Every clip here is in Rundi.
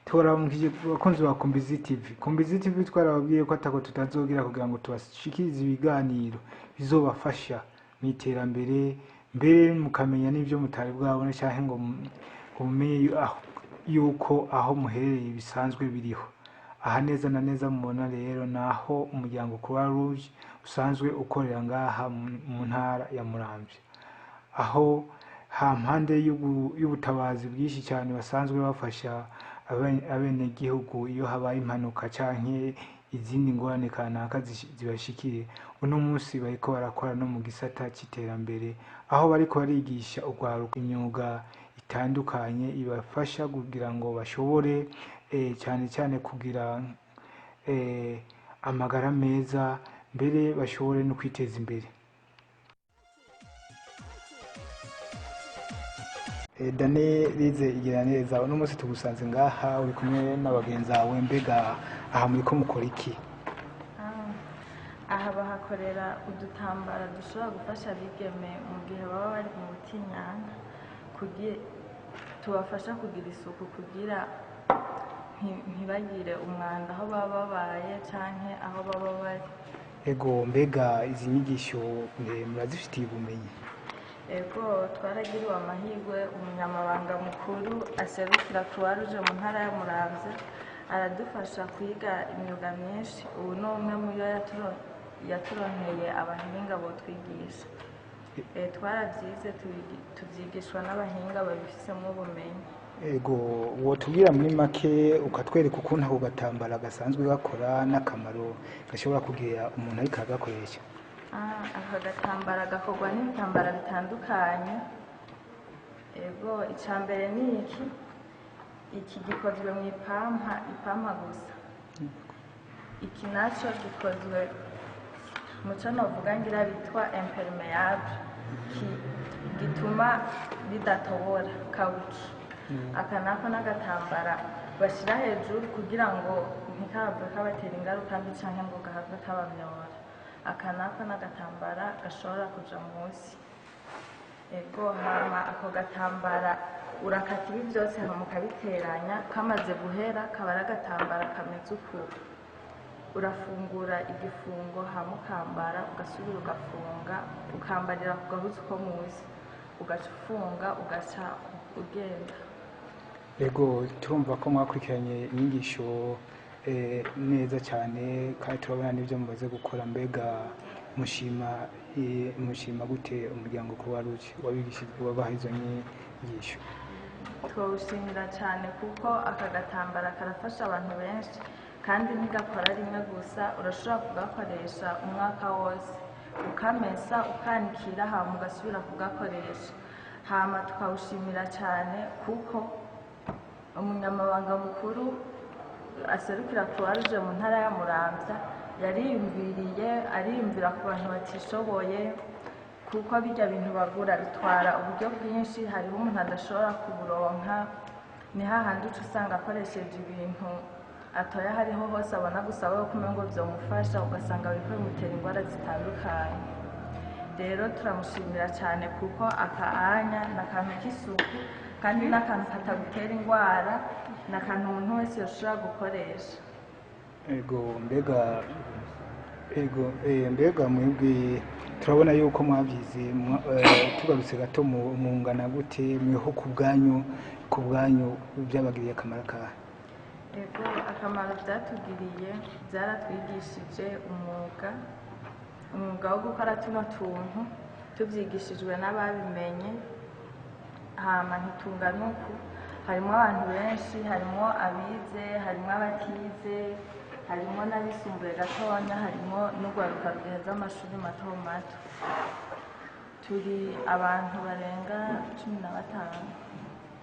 Turabaramukije bakunzi ba Kumbizi TV. Kumbizi TV twarababwiye ko atako tutazogira kugira ngo tubashikirize ibiganiro bizobafasha mu iterambere, mbere mukamenya n'ibyo mutari bwabone canke ngo mumenye yuko aho muherereye bisanzwe biriho. Aha neza na neza mubona rero naho umuryango Croix Rouge usanzwe ukorera ngaha mu ntara ya Muramvya, aho hampande y'ubutabazi bwinshi cyane basanzwe bafasha abenegihugu iyo habaye impanuka canke izindi ngorane kanaka zibashikiye. Uno munsi bariko barakora no mu gisata c'iterambere, aho bariko barigisha urwaruka imyuga itandukanye ibafasha kugira ngo bashobore cyane cyane kugira amagara meza, mbere bashobore no kwiteza imbere. Dani Rize Igiraneza, uno munsi tugusanze ngaha uri kumwe n'abagenzi bawe, mbega aha muriko mukora iki? Aha bahakorera udutambara dushobora gufasha abigeme mu gihe baba bari mu butinyanka, tubafasha kugira isuku kugira ntibagire umwanda aho baba babaye canke aho baba bari. Ego, mbega izi nyigisho murazifitiye ubumenyi? Ego, twaragiriwe amahirwe, umunyamabanga mukuru aserukira Croix Rouge mu ntara ya Muramvya aradufasha kwiga imyuga myinshi. Ubu ni umwe mu yo yaturonkeye abahinga botwigisha. Twaravyize, tuvyigishwa n'abahinga babifisemo ubumenyi. Ego, wotubwira muri make ukatwereka ukuntu ako gatambara gasanzwe gakora n'akamaro gashobora kugirira umuntu ariko agakoresha? Aka gatambara gakorwa n'ibitambara bitandukanye. Ego, ica mbere ni iki, iki gikozwe mu ipampa, ipampa gusa. Iki naco gikozwe mu co novuga ngira bitwa impermeable, gituma bidatobora kawuki. Aka nako n'agatambara bashira hejuru kugira ngo ntikahave kabatera ingaruka mbi canke ngo gahave kabamyora. Aka nako n'agatambara gashobora kuja munsi. Ego, hama ako gatambara urakata ibi vyose hama ukabiteranya, kamaze guhera kaba ari agatambara kameze uku. Urafungura igifungo hama ukambara, ugasubira ugafunga, ukambarira ku gahuzu ko munsi, ugaca ufunga, ugaca ugenda. Ego, turumva ko mwakurikiranye inyigisho neza cyane, kandi turabona n'ibyo mumaze gukora. Mbega mushima gute umuryango Croix Rouge wabaha izo nyigisho? Twawushimira cyane kuko aka gatambara karafasha abantu benshi, kandi ntigakora rimwe gusa, urashobora kugakoresha umwaka wose, ukamesa, ukanikira, hama ugasubira kugakoresha. Hama tukawushimira cyane kuko umunyamabanga mukuru aserukira Croix Rouge mu ntara ya Muramvya yariyumviriye, ariyumvira ku bantu batishoboye, kuko bijya bintu bagura bitwara uburyo bwinshi, hariho umuntu adashobora kuburonka. Ni hahandi uca usanga akoresheje ibintu atoya hariho hose abona gusa we kumenya ngo vyomufasha, ugasanga biriko bimutera ingwara zitandukanye. Rero turamushimira cyane kuko aka anya ni akantu k'isuku, kandi ni akantu katagutera ingwara, ni akantu umuntu wese yoshobora gukoresha. Ego, mbega mwebwe turabona yuko mwabyize, tugarutse gato mungana gute mweho ku bwanyu byabagiriye akamaro kahe? Ego, akamaro byatugiriye, byaratwigishije umwuga wo gukora tuno tuntu, tubyigishijwe n'ababimenye. Hama ntitungana uku, harimo abantu benshi, harimo abize, harimo abatize, harimo n'abisumbuye gatonya, harimo n'urwaruka rugiheza amashuri mato mato. Turi abantu barenga 15.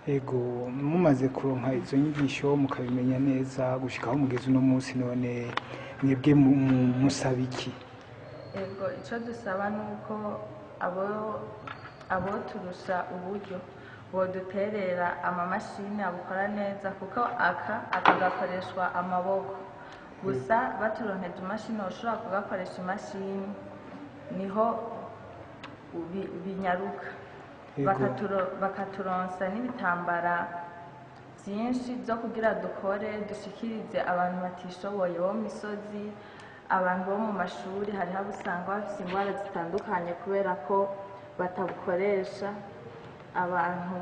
Ego, mumaze kuronka izo nyigisho mukabimenya neza gushika aho mugeze uno munsi, none mwebwe musaba iki? Ego, ico dusaba ni uko abo turusha uburyo boduterera amamashini abukora neza, kuko aka gakoreshwa amaboko gusa. Baturonkeje imashini ushobora kugakoresha imashini, niho binyaruka. Ego. Bakaturonsa n'ibitambara byinshi byo kugira dukore dushikirize abantu batishoboye bo mu misozi, abantu bo mu mashuri. Hariho abo usanga bafite indwara zitandukanye kubera ko batabukoresha, abantu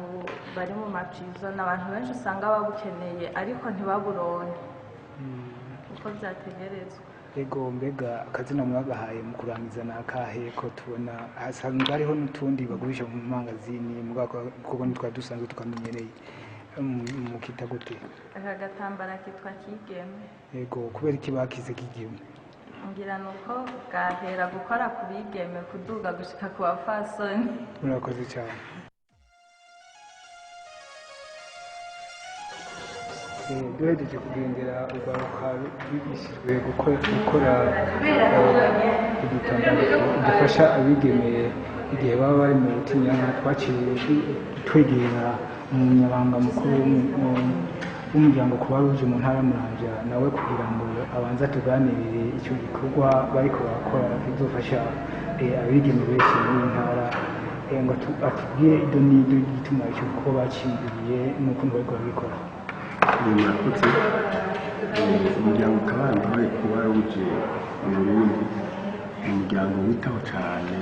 bari mu mapizo ni abantu benshi usanga babukeneye ariko ntibaburonke uko byategerezwa. Ego, mbega akazina mwagahaye mu kurangiza ni akahe, ko tubona hasanzwe hariho n'utundi bagurisha mu mangazini, mugabo kuko ntitwari dusanzwe tukamenyereye, mukita gute? Aka gatambara kitwa Kigeme. Ego, kubera iki bakize Kigeme? Ngira ni uko bwahera gukora ku bigeme kuduga gushika ku bapfasoni. Murakoze cyane. Duhejeje kugendera urwaruka rwigishijwe gukora udutambaro dufasha abigeme igihe baba bari mu butinyanka, twaciye twegera umunyabanga mukuru w'umuryango Croix Rouge mu ntara ya Muramvya, nawe kugira ngo abanze atuganirire icyo gikorwa bariko barakora kizofasha abigeme benshi muri iyi ntara, ngo atubwire ido n'ido igituma icyo gikorwa baciyumviriye n'ukuntu bariko barabikora. Murakoze. Umuryango utabara Croix Rouge mu Burundi ni umuryango witaho cyane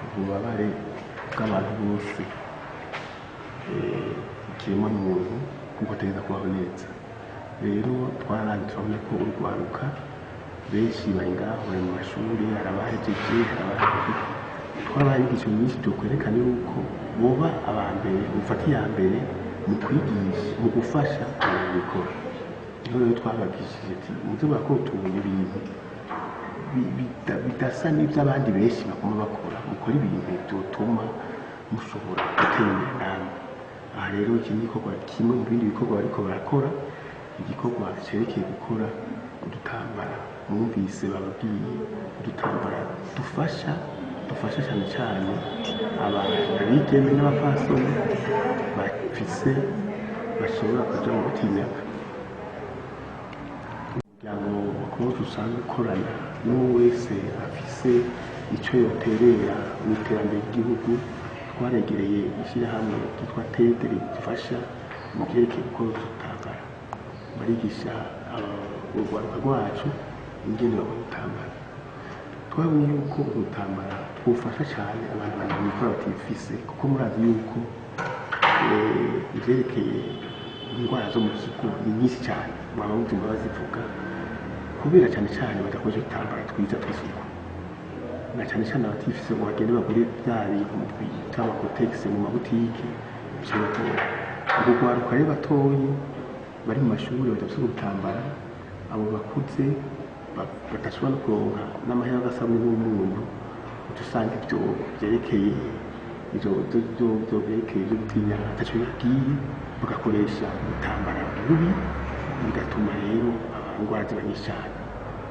ububabare bw'abantu bose, ikiremwa muntu, kuko ategereza kubaho neza. Rero twararavye turabona ko urwaruka benshi bari ngaho, bari mu mashuri, hari abahejeje, hari abahejeje. Twabaye inyigisho nyinshi zokwerekana yuko boba aba mbere, bufata iya mbere mu kwigisha, mu gufasha abantu bikora. Niho rero twababwishije ati muze murakora utuntu, ibintu bidasa n'ivy'abandi benshi baguma bakora, mukora ibintu vyotuma mushobora gutera imbere namwe. Aha rero iki ni igikorwa kimwe mu bindi bikorwa bariko barakora, igikorwa cerekeye gukora udutambara. Mwumvise bababwiye udutambara dufasha cyane cyane abantu abigeme n'abapfasoni bafise bashobora kuja mu butinyaka. Umuryango wa Croix Rouge usanzwe ukorana n'uwo wese afise ico yoterera mu iterambere ry'igihugu. Twaregereye ishyirahamwe ryitwa TEDE ridufasha mu vyerekeye gukora udutambara, barigisha urwaruka rwacu ingene bakora udutambara. Twabonye yuko udutambara twofasha cyane abantu banabikora batifise, kuko murazi yuko ivyerekeye indwara zo mu kigo ni nyinshi cyane, mwaba muvyumva bazivuga, kubera cyane cyane badakoresha udutambara twiza tw'isuku, na cyane cyane abatifise ngo bagende bagure bya bintu bita amakotegisi mu mabutike, bica bibagora. Urwo rwaruka rero batoyi bari mu mashuri badafise udutambara, abo bakuze badashobora no kuronka n'amahera y'agasabune n'umunyu, uca usanga ivyo vyerekeye ivyo vyerekeye ivyo gutinya ataco bibabwiye, bagakoresha ubutambara bubi, bigatuma rero indwara ziba nyinshi cyane.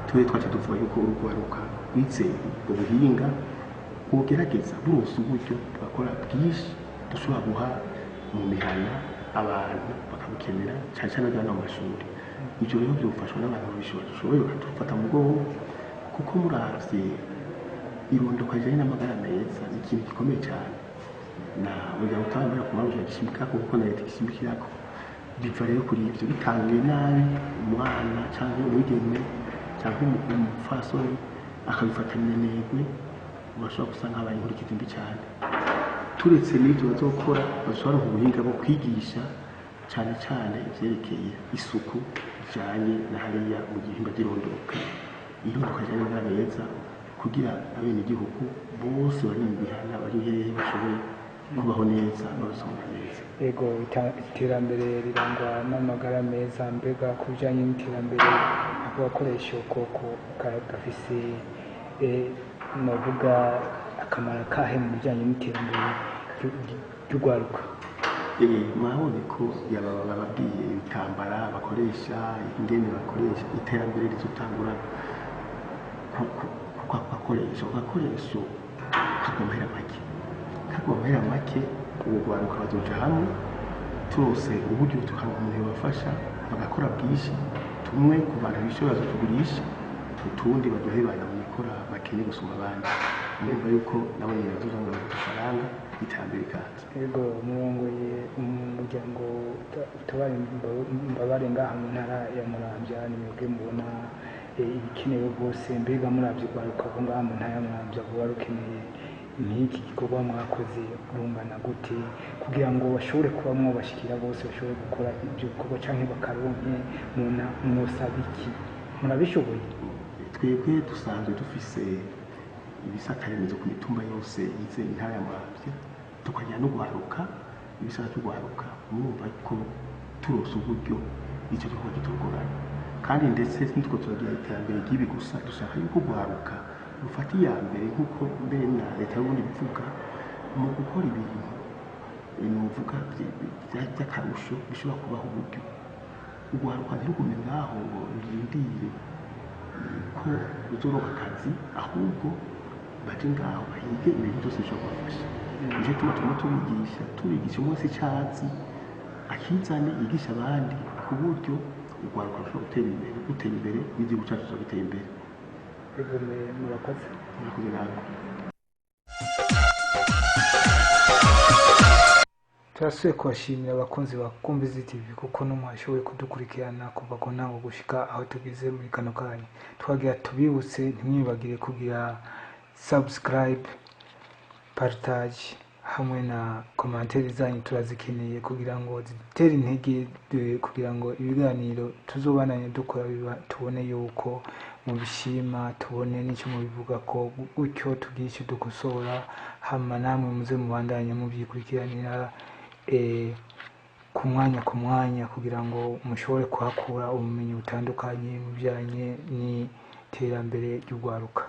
Twe twaca tuvuga yuko urwaruka rwize ubwo buhinga bogerageza buronse uburyo bugakora bwinshi dushobora guha mu mihana abantu bakabukenera, cyane cyane abana mu mashuri. Ivyo rero vyofashwa n'abantu babishoboye bakadufata mu mugongo, kuko muravye irondoka rijanye n'amagara meza ni ikintu gikomeye cyane, na umuryango utabara Croix Rouge gishimikirako, kuko na leta igishimikirako. Biva rero kuri ivyo, bitanguye nabi umwana canke umwigeme canke umupfasoni akabifata minenegwe, urashobora gusanga habaye inkurikizi mbi cyane. Turetse n'ivyo bazokora, bazoshobora ubuhinga bwo kwigisha cyane cyane ivyerekeye isuku ijanye na hariya mu gihimba ry'irondoka, irondoka rijanye n'amagara meza, kugira abenegihugu bose bari mu bihana, bari hehe, bashoboye kubaho neza, babasoma neza. Ego, iterambere rirangwa n'amagara meza. Mbega ku bijanye n'iterambere, ako gakoresho koko gafise novuga akamaro kahe mu bijanye n'iterambere ry'urwaruka? Murabonye ko bababwiye ibitambara bakoresha, ingene bakoresha. Iterambere rizotangura ku gakoresho kagwa amahera make, kagwa amahera make. Urwaruka bazoja hamwe, turose uburyo tukaronka umuntu yobafasha, bagakora bwinshi, tumwe ku bantu bishoboye bazotugurisha, utundi baduhe bantu bikora bakenye gusumba abandi. Murumva yuko nabo nyene bazozana udufaranga, iterambere rikaza. Ego, murongoye umuryango utabara imbabare ngaha mu ntara ya Muramvya. Ni mwebwe mubona ibikenewe rwose. Mbega muravye urwaruka rwo ngaha mu ntara ya Muramvya ruba rukeneye nk'iki gikorwa mwakoze rungana gute, kugira ngo bashobore kuba mwobashikira bose, bashobore gukora ibyo bikorwa canke bakaronke mwosaba iki? Murabishoboye? Twebwe dusanzwe dufise ibisata remezo ku mitumba yose yize intara ya Muramvya, tukagira no guharuka ibisata by'ugwaruka. Murumva ko turose uburyo icyo gikorwa kitogorana, kandi ndetse nitwo turagira iterambere ry'ibi gusa. Dushaka yuko ugwaruka rufata iya mbere, nk'uko mbere na leta y'Uburundi bivuga, mu gukora ibintu nuvuga by'akarusho bishobora kubaho uburyo. Ugwaruka ntirugume ngaho ngo rurindire ko ruzoronka akazi, ahubwo baje ngaho bahige ibintu byose bishobora kubafasha. Nico gituma tuguma tubigisha, umwe wese ico azi akizane yigisha abandi, ku buryo urwaruka rushobora gutera imbere, gutera imbere n'igihugu cyacu kizoba giteye imbere. Ego, murakoze. Murakoze namwe. Turasubiye kubashimira abakunzi ba Kumbizi TV, kuko n'umwashoboye kudukurikirana kuva ku ntango gushika aho tugeze muri kano kanya. Twagira tubibutse, ntimwibagire kugira subscribe, partage hamwe na commentaire zanyu, turazikeneye kugira ngo zidutere intege, kugira ngo ibiganiro tuzobananye dukora biba tubone yuko mubishima, tubone n'icyo mubivuga, ko gutyo tugire icyo dukosora, hama namwe muze mubandanye mubyikurikiranira ku mwanya ku mwanya, kugira ngo mushobore kuhakura ubumenyi butandukanye mu bijyanye n'iterambere ry'urwaruka.